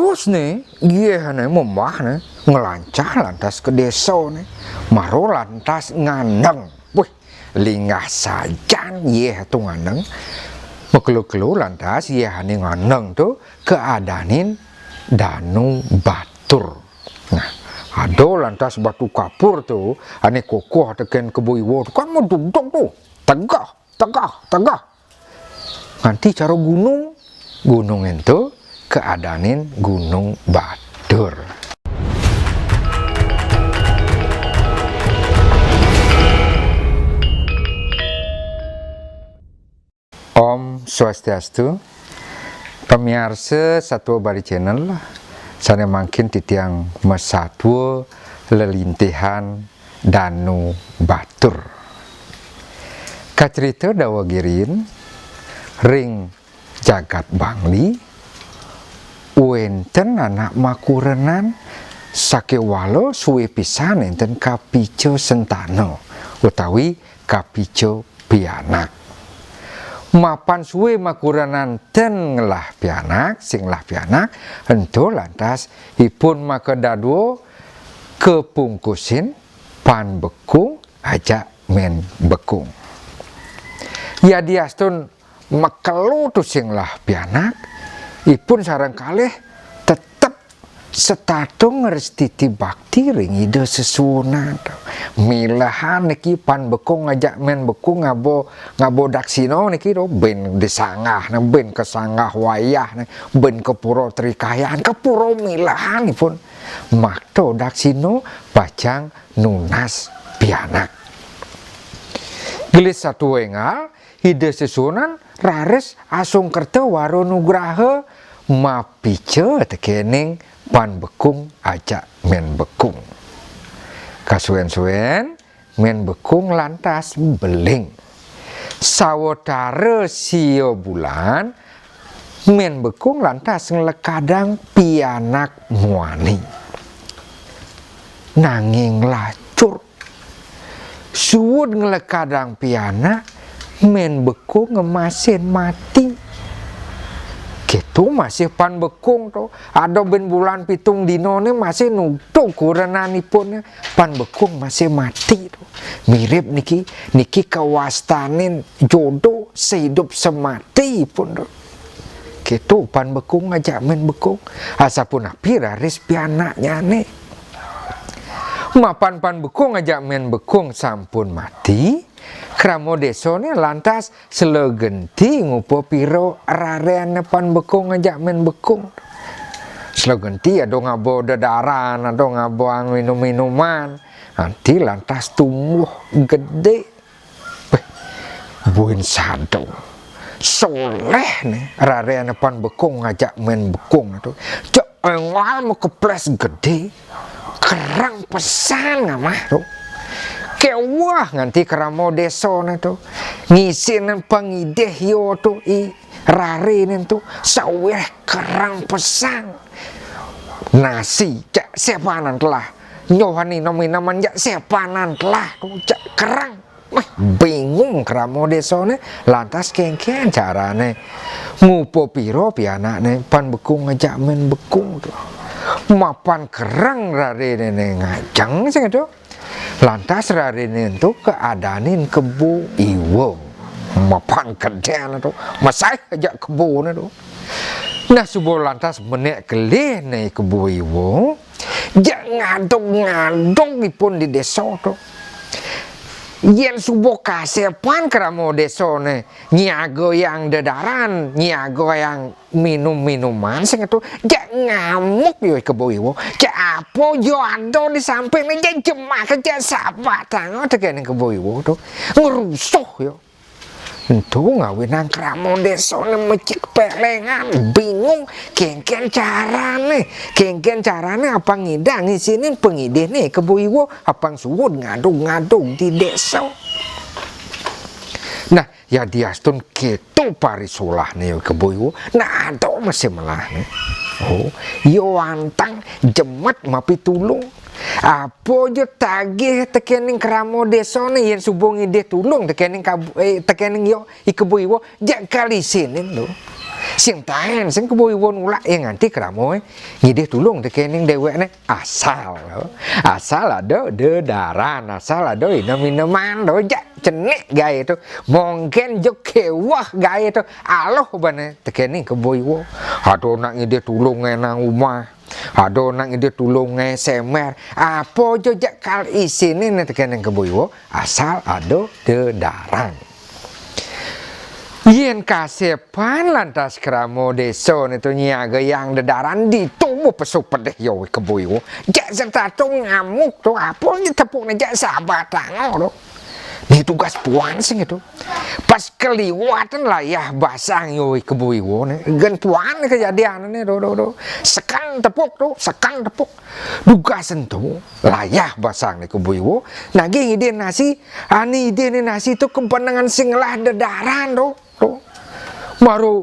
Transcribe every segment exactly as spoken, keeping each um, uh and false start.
Pas né, yéh né memah né, nglancah lantas ka désa né. Mara lantas ngandeng. Wih, linggah sajan yéh to ngandeng. Makelo-kelo lantas yéh ané ngandeng to kaadanin Danu Batur. Nah, ada lantas batu kapur to, ané kokoh tekén Kebo Iwa to kan madugdug to. Tegeh, tegeh, tegeh. Nganti cara gunung, gunung ento kaadanin Gunung Batur. Om Swastiastu, pamiarsa Satua Bali Channel, sané mangkin titiang masatua lelintihan Danu Batur. Kacrita dawa girin ring jagat Bangli, wénten anak makurenan sakéwala sué pisan énten kapica sentana utawi kapica pianak. Mapan sué makurenan ten ngelah pianak, sing ngelah pianak, ento lantas ipun makadadua kapungkusin Pan Bekung ajak Mén Bekung. Yadiastun makelo tusing ngelah pianak, ipun sareng kalih tetep setata ngrestiti bakti ring Ida Sesuunan. Milehan niki Pan Bekung ajak Mén Bekung ngaba, ngaba daksina niki to, buin di sanggah, nah, buin ka sanggah wayah, nah, buin ka Pura Trikayan, ka pura milehan ipun. Makta daksina pacang nunas pianak. Gelis satua énggal, Ida Sesuunan raris asung kerta wara nugraha mapica tekéning Pan Bekung ajak Mén Bekung. Kasuén-suén, Mén Bekung lantas beling. Sawatara sia bulan, Mén Bekung lantas nglekadang pianak muani. Nanging lacur. Suud nglekadang pianak, Mén Bekung ngemasin mati. Kéto masih Pan Bekung to. Ada buin bulan pitung dina né masih nuduk kurenanipun, Pan Bekung masih mati to. Mirip niki, niki kawastanin jodoh sehidup semati pun to. Kéto Pan Bekung ajak Mén Bekung. Asapunapi raris pianaknyané. Mapan Pan Bekung ajak Mén Bekung sampun mati, krama désané lantas sela genti ngupa pira raréné Pan Bekung ajak Mén Bekung. Sela genti ada ngaba dedaran, ada ngaba minum-minuman. Nganti lantas tumbuh gedé. Béh, buin sada. Soléh né, raréné Pan Bekung ngajak Mén Bekung to. Cek énggal makeplés gedé, kereng pesan ngamah to. Kéweh nganti krama désané to. Ngisinin pangidih ia to, i raréné to. Sawiréh kereng pesan. Nasi, cek sepanan telah. Nyohan minum-minuman, cek sepanan telah to, cek kereng. Wah, bingung krama désané, lantas kénkén carané ngupa pira pianakné Pan Bekung ngajak Mén Bekung to. Mapan kereng raréné ngajeng sing to. Lantas raréné to kaadanin Kebo Iwa. Mapan kedén to, masih ajak keboné to. Nah, suba lantas menék kelih né Kebo Iwa. Jak ngadug-ngadug ipun di désa to. Yén suba kasepan krama désané nyiagayang dedaran, nyiagayang minum-minuman sing to, jak ngamuk ia Kebo Iwa. Jak apa ja ada di sampingné, jak jemak, jak sabatanga tekéning Kebo Iwa to. Ngrusuh ia. Ento ngawinang krama désané mecik pelengan, bingung, kénkén carané, kénkén carané apang ngidih ngisinin pangidihné Kebo Iwa, apang suud ngadug-ngadug di désa. Nah, yadiastun kéto parisolahné Kebo Iwa, nah ada masih melahné. Oh, ia wantah jemet mapitulung. Apa ja tagih tekéning krama désané yén suba ngidih tulung tekéning kab-, eh, tekéning ia I Kebo Iwa, jak kalisinin to. Sing taén, sing Kebo Iwa nulak, ya nganti krama, eh, ngidih tulung tekéning déwékné. Asal, asal ada dedaran, asal ada inem-ineman, to, jak cenik gaé to. Mungkin ja kéweh gaé to. Aluh bané tekéning Kebo Iwa. Ada nak ngidih tulung ngenang umah. Ada nak ngidih tulung ngesemer. Apa ja jak kal isiné né tekéning Kebo Iwa, asal ada dedaran. Yén kasépan lantas krama désa né to nyiagayang dedaran ditu, pesu pedih ya wih Kebo Iwa. Jak setata ngamuk to, apa ja tepukné jak sabatanga to. Né tugas puan sing to. Pas kaliwatan layah basang ya wih Kebo Iwa né. Gén puan kejadianné to, to, to. Seken tepuk to, seken tepuk. Dugas ento, layah basang né Kebo Iwa, nagih ngidih nasi, ané idihné nasi to kebenengan sing ngelah dedaran to, to. Mara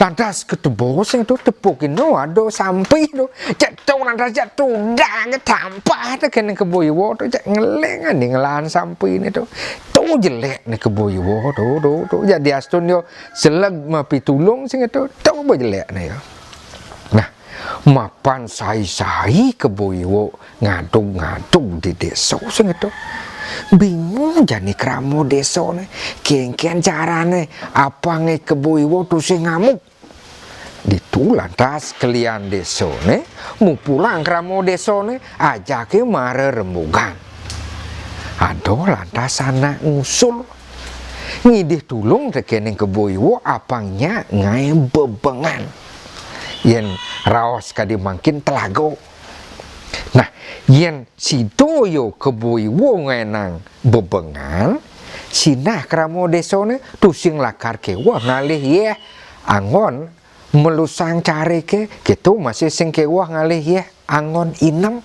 lantas ketebus sing to, tepukina ada sampi to. Jak to lantas jak tudag tampah tekéning Kebo Iwa to, jak ngeling ané ngelahan sampiné to. To jelék né Kebo Iwa to, to, to. Jak diastun ya seleg mapitulung sing to, to ba jelék né ya. Nah, mapan sai-sai Kebo Iwa ngadug-ngadug di désa sing to. Bingung jani krama désané. Kénkén carané, apang Kebo Iwa tusing ngamuk. Ditu lantas kelian désané, mupulang krama désané, ajaké mara rembugan. Ada lantas anak ngusul. Ngidih tulung tekéning Kebo Iwa, apang nyak ngaé bebengan. Yén raos kadi mangkin telaga. Nah, yén sida ya Kebo Iwa ngaénang bebengan, sinah krama désané tusing lakar kéweh ngalih yéh anggon melusang cariké, kéto masih sing kéweh ngalih yéh anggon inem.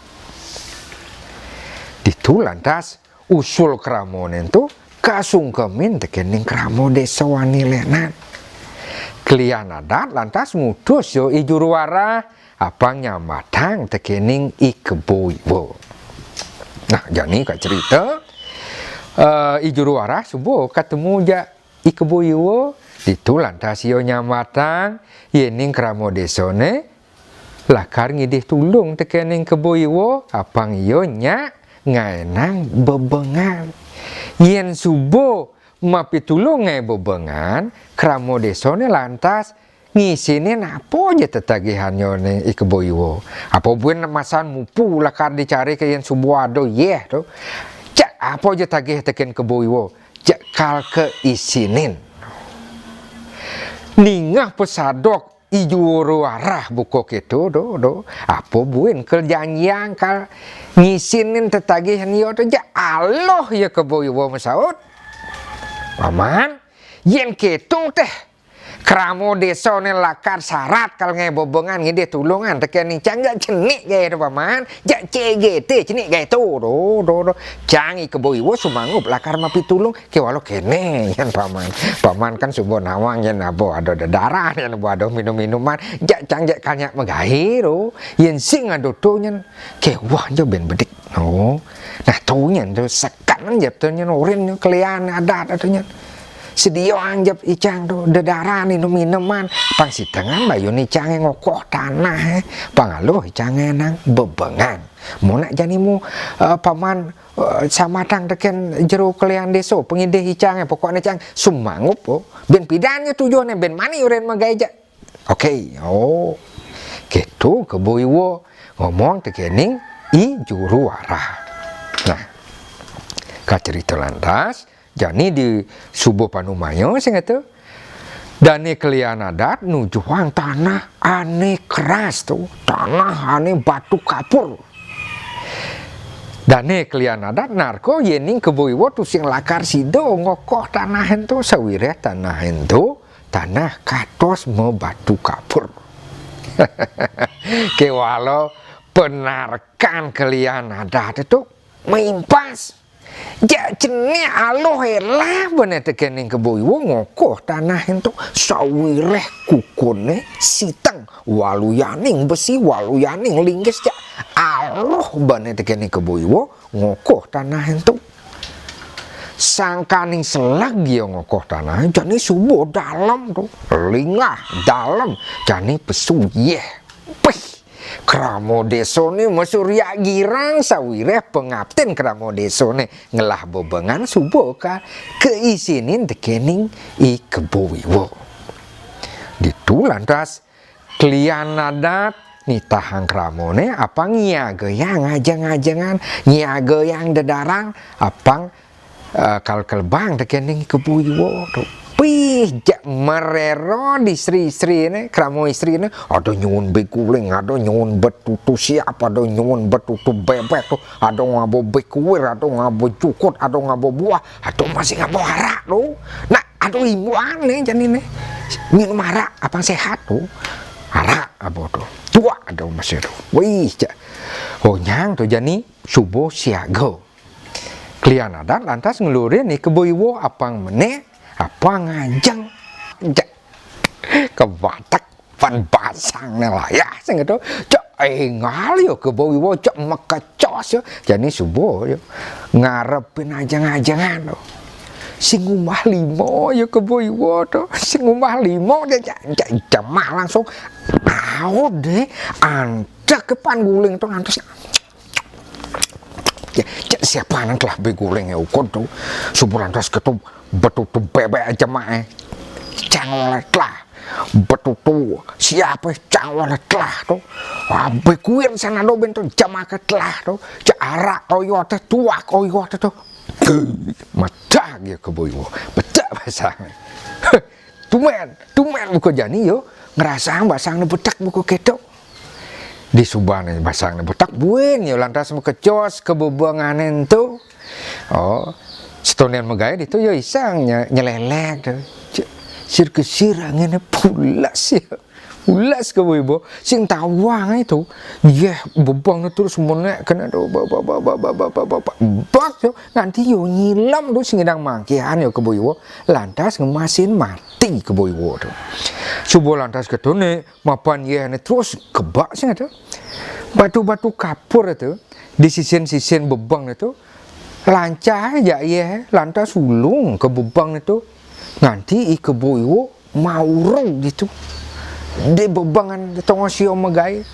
Ditu lantas usul kramané ento kasungkemin tekéning krama désa ané lénan. Kelian adat lantas ngutus ya I Juru Warah, apang nyambatang tekéning I Kebo Iwa. Nah, jani kacerita, eh, I Juru Warah suba katemu jak I Kebo Iwa, ditu lantas ia nyambatang, yéning krama désané lakar ngidih tulung tekéning Kebo Iwa, apang ia nyak ngaénang bebengan. Yén suba mapitulung ngaé bebengan, krama désané lantas ngisinin apa ja tetagihanné I Kebo Iwa. Apa buin masan mupu lakar dicarika yén suba ada yéh to. Jak apa ja tagih tekén Kebo Iwa, jak kal kaisinin. Ningeh pasadok I Juru Warah buka kéto, do, do. Apa buin kajanjiang kal ngisinin tetagihan ia to, jak aluh ya Kebo Iwa masaut. Paman, yén kéto téh, krama désané lakar sarat kal ngaé bebengan ngidih tulungan tekéning cang, jak cenik gaé to, Paman. Jak C G T cenik gaé to, do, do, do. Cang I Kebo Iwa sumangup lakar mapitulung, kéwala kéné nyen, Paman. Paman kan suba nawang yén aba ada dedaran, yén aba ada minum-minuman. Jak cang jak kal nyak magaé to. Yén sing ada to nyen, kéweh ja bin bedik. Oh. Nah, to nyen to seken ja to nyen, urin nyen kelian adat to nyen. Sediaang ja icang to dedaran, inum-inuman. Pang sitengan bayun icangé ngokoh tanah, eh. Pang aluh icangé nang bebengan. Mun nak jani mu, eh, Paman, eh, sambatang tekén jero kelian désa, pangidih icangé, pokokné cang sumangup, oh. Bin pidan ja tujuanné, bin mani urin magaé ja. Oké, oh. Kéto Kebo Iwa ngomong tekéning I Juru Warah. Nah, kacerita lantas, jani di suba panumaya sing to. Dané kelian adat nujuang tanah ané keras to, tanah ané batu kapur. Dané kelian adat narka yéning Kebo Iwa tusing lakar sida ngokoh tanah ento, sawiréh tanah ento tanah katos mabatu kapur. Kéwala panarkan kelian adat to maimpas. Jak cenik aluh élah bané tekéning Kebo Iwa ngokoh tanah ento, sawiréh kukunné siteng, waluyaning besi, waluyaning linggis, jak aluh bané tekéning Kebo Iwa ngokoh tanah ento. Sangkaning seleg ya ngokoh tanah, jani suba dalem to. Lingah dalem, jani pesu yeh. Pih, krama desané masuryak girang sawiréh pangaptin krama desané ngelah bebengan suba ka kaisinin tekéning I Kebo Iwa. Ditu lantas klian adat nitahang kramané apang nyiagayang ajeng-ajengan, nyiagayang dedarang apang eh, kal kelebang tekéning Kebo Iwa to. Pih, jak marera di istri-istriné, krama istriné, ada nyuun bé guling, ada nyuun betutu siap, ada nyuun betutu bébék to, ada ngaba bé kuir, ada ngaba jukut, ada ngaba buah, ada masih ngaba arak to. Nah, ada imbuhané janiné. Nginum arak apang séhat to. Arak aba to. Tuak ada masih to. Wih, jak. Onyang to jani suba siaga. Klian adat lantas nglurin I Kebo Iwa apang menék, apang ngajeng. Jak. Kabatek pan basangné layah sing to. Jak énggal ya Kebo Iwa jak makecos ya. Jani suba ya ngarepin ajeng-ajengan to. Sing umbah lima ya Kebo Iwa to. Sing umbah lima ya jak, jak, jemak langsung. Au deh, anteg pan guling to ngantos. Ya, cek siapanan telah bé guling ya ukun to. Suba lantas kéto betutu bébék jemaké. Cang oleh telah. Betutu siapé cang oleh telah to. Ah, bé kuir sana do bento jemaké telah to. Cek arak oyo téh tuak oyo téh to. Madag ya Kebo Iwa. Betek basangné. Tumén, tumén buka jani yo. Ngrasaang basangné betek buka kéto. Disubané basangné betek buin ya lantas makecos ka bebengané ento. Oh, satonden magaé ditu ya iseng nye-, nyelelek to. Cek, sir ke sir anginné pules ya. Pules Kebo Iwa sing tawang to. Yéh bebengné terus menék kéné to ba-, ba-, bak yo nganti yo nyilem to sing ngidang mangkihan ya Kebo Iwa lantas ngemasin mati Kebo Iwa to. Suba lantas kétoné mapan yéhné terus kebak sing to. Batu-batu kapur to di sisin-sisin bebengné to. Lancah jak yéh lantas ulung ka bebengné to. Nganti I Kebo Iwa maurug ditu. Di bebengan di tengah sia magaé.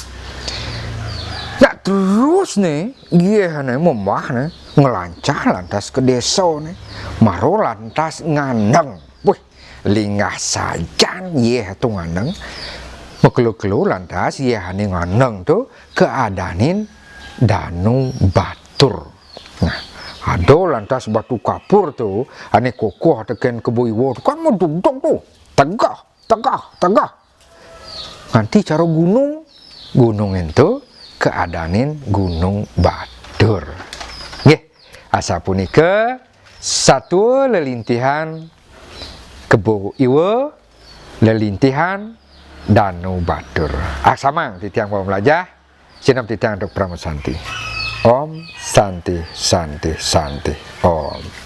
Nah terus né, yéhné mambah né, nglancah lantas ka désané. Mara lantas ngandeng. Wih, linggah sajan yéh to ngandeng. Makelo-kelo lantas yéhné ngandeng to kaadanin Danu Batur. Nah, ada lantas batu kapur to, ané kokoh tekén Kebo Iwa to kan madugdug to. Tegeh, tegeh, tegeh. Nganti cara gunung, gunung ento kaadanin Gunung Batur. Nggih, asapunika satua lelintihan Kebo Iwa, lelintihan Danu Batur. Aksamang titiang para malajah, sineb titiang antuk parama santi. Om Santi, Santi, Santi. Om.